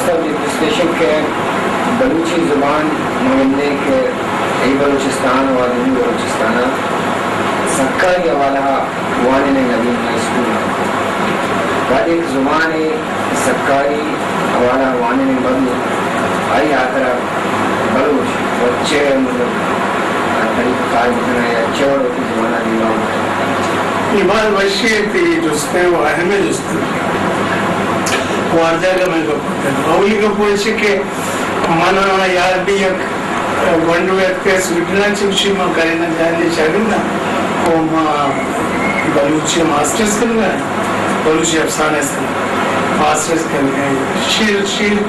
سب یہ پرسنیشن کہ بلوچی زبان مگندے کہ اے بلوچستان و آدمی بلوچستان سرکاری حوالہ واننے نبی نہ اسکول۔ بعد ایک زبان سرکاری حوالہ واننے مبی، آئی آخرا بلوچ بچے مطلب طریقہ کار بکنا یا چوڑ ہوتی زبانہ دیوان۔ یہ بات وشی ہے، تئی جستے و اہم جستے۔ وارجا کا میں گپ، اولی گپ ایشی کہ من یاد بی یک گونڈو اتکے سویڈن ءَ، چہ گوشی ما کرینا جان ءِ چاگرد آں، او ما بلوچی ءَ ماسٹرز کنگ ءَ، بلوچی افسانہ ءِ سر ءَ ماسٹرز کنگ ءَ۔ شیر، شیر،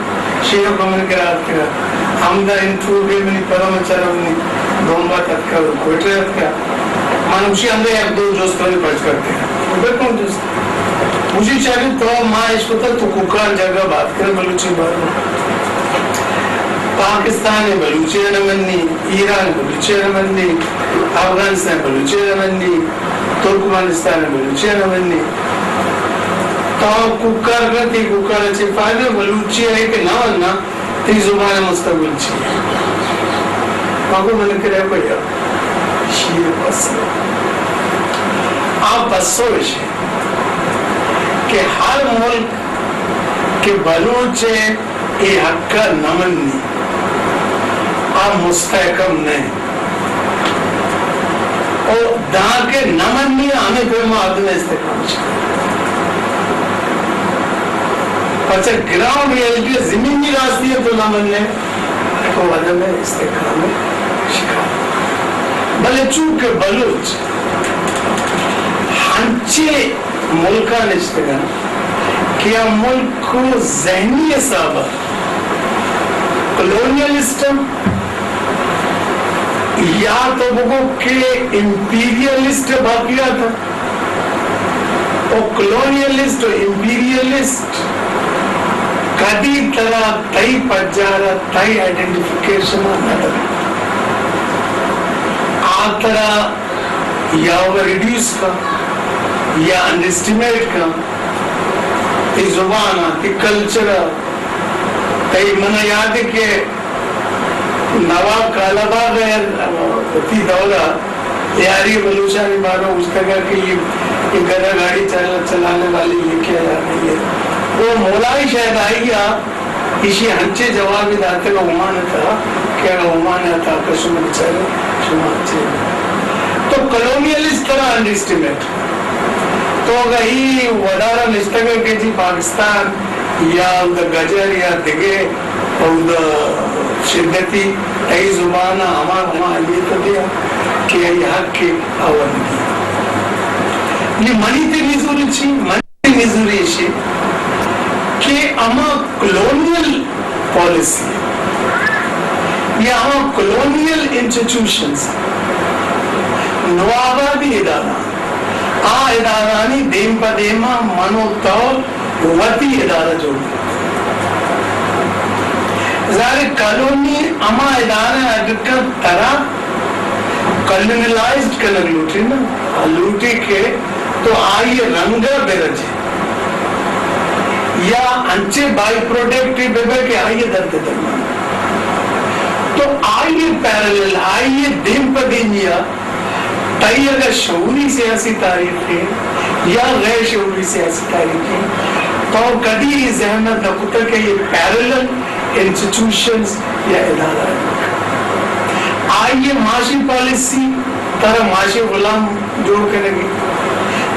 شیر ءَ من کرا اتکگ ءَ۔ ہمدا انٹرویو بی منی پدا من چرا منی دوم بات اتکگ، کوئٹہ اتکگ۔ من گوشی ہمدا یک دو جست منی پچ کرتے۔ بلکل جست۔ مجھے چاہیے تو ما اشکتا تو کوکار جگہ بات کر بلوچی بارے۔ پاکستان ءِ بلوچی نہ منی، ایران ءِ بلوچی نہ منی، افغانستان ءِ بلوچی نہ منی، ترکمانستان ءِ بلوچی نہ منی۔ تو کوکار کر، تئی کوکار چے فائدہ بلوچی ءِ کہ نہ مننا، تئی زبان ءِ مستقبل چی؟ مگو من کرے کو یا شیر پس۔ آ پسو اش کہ ہر ملک کہ بلوچ ءِ اے حق ءَ نہ منی، آ مستحکم نہ انت۔ او دانکہ نہ منی، ہمے پیما آ دنیا استحکام شکار۔ پرچہ گراؤنڈ ریئلٹی، زمینی راستی ءَ تو نہ مننے، تو عدم استحکام شکار۔ بلے چونکہ بلوچ ہنچے ملکاں نشتگ انت کہ آ ملک ءِ ذہنی حساب ءَ کلونیلسٹ انت یا تو بگو کہ امپیریلسٹ باقیات انت۔ او کلونیلسٹ و امپیریلسٹ کدی ترا تئی پجار ءَ تئی آئیڈینٹیفیکیشن ءَ نہ دنت۔ آ ترا یا اوور ریڈیوس کن یا انڈر اسٹیمیٹ کن، تئی زبان ءَ، تئی کلچر ءَ، تئی، من ءَ یاد ہے کہ نواب کالاباغ ءَ وتی دور ءَ لیاری بلوچانی بارو گوشتگ کہ یہ، یہ گدھا گاڑی چل-، چلانے والی یہ کیا جاتی ہے؟ وہ مولائی شاید آئی گیا، ایشی ہنچے جواب داتگ عمان ءَ تھا کہ اگر عمان ءَ تھا کہ شما بچارے، شما ہنچے۔ تو کلونیلسٹ ترا انڈر اسٹیمیٹ۔ تو اگر ہی ودارا نشتگ کہ جی پاکستان یا اودا گجر یا دگہ اودا شدتی، تئی زبان ءَ ہما، ہما اہمیت دیا کہ آئی حق ءَ اول دی۔ نی منی تئی نزوری چی؟ منی نزوری ایشی کہ ہما کلونیل پالیسی یا ہما کلونیل انسٹیٹیوشنز، نوآبادی ادارہ، آ ادارہانی دیم پہ دیما من و تو وتی ادارہ جوڑ کن۔ ظاہر ہے کالونی ہما ادارہ اڈ کن ترا کالونیلائزڈ کنگ لوٹی نا، لوٹی کہ تو آئی رنگ ءَ برجے یا انچے بائی پروڈکٹ بہ بہ کہ آئی درد درمان۔ تو آئی پیرلل، آئی دیم پہ دیمی ءَ تئی اگر شعوری سیاسی تاریخ ہے یا غیر شعوری سیاسی تاریخ ہے، تو کدی یہ ذہن نہ کتا کہ یہ پیرلل انسٹیٹیوشنز یا ادارہ ہے۔ آئی معاشی پالیسی ترا معاشی غلام جوڑ کنگی،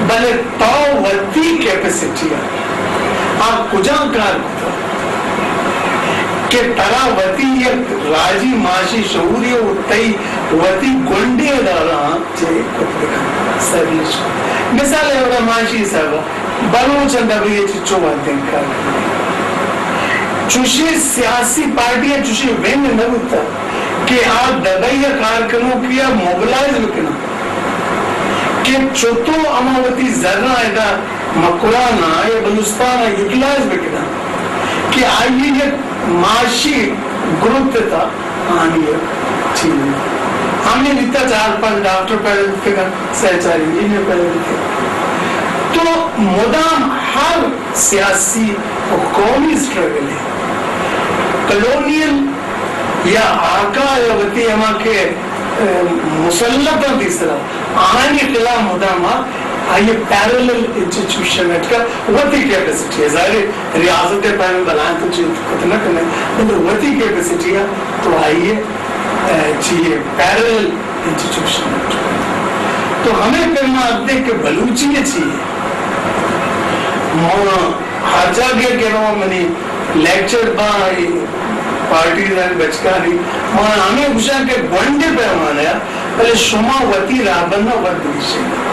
بلے تو وتی کیپیسٹی آ، آ کجا کار کتا کہ ترا وتی یک راجی معاشی شعوری و تئی وتی گونڈیں ادارہ چے کت بکن، سرویس۔ مثال ہے، اودا معاشی حساب بلوچ اندر بھی یہ چچو بات دیں کار۔ چوشی سیاسی پارٹی ہے، چوشی ونگ نہ بوتا کہ آ دبئی کار کنو کیا موبلائز بکنا کہ چتو اما وتی زرنا ادا مکران ءَ یا بلوچستان ءَ یوٹیلائز بکنا کہ آئی یک معاشی گروپ تھا آنی یک چیز۔ ہمیں دیتا چار پانچ ڈاکٹر پیدا بیتگا، سہ چار انجینئر پیدا بیتگا۔ تو مدام ہر سیاسی و قومی اسٹرگل ہے کالونیل یا آقا یا وتی ہما کہ، اے، مسلط انت دیسرا، آہانی خلاف مدام آئی پیرلل انسٹیٹیوشن اٹکا وتی کیپیسٹی ہے۔ ظاہر ہے، ریاست پیم بلائیں تو چیز کت نہ کنے، بلے وتی کیپیسٹی ہے تو آئی، اے، چیئے پیرلل انسٹیٹیوشن اٹکا۔ تو ہمیں پیما آتے کہ بلوچی ہے چیئے، ما ہر جاگہ کہ رو منی لیکچر با پارٹیز اینڈ بچکانی، ما ہمیں گوشاں کہ گونڈے پیمانے، بلے شما وتی رہبند ء وت بگیشے۔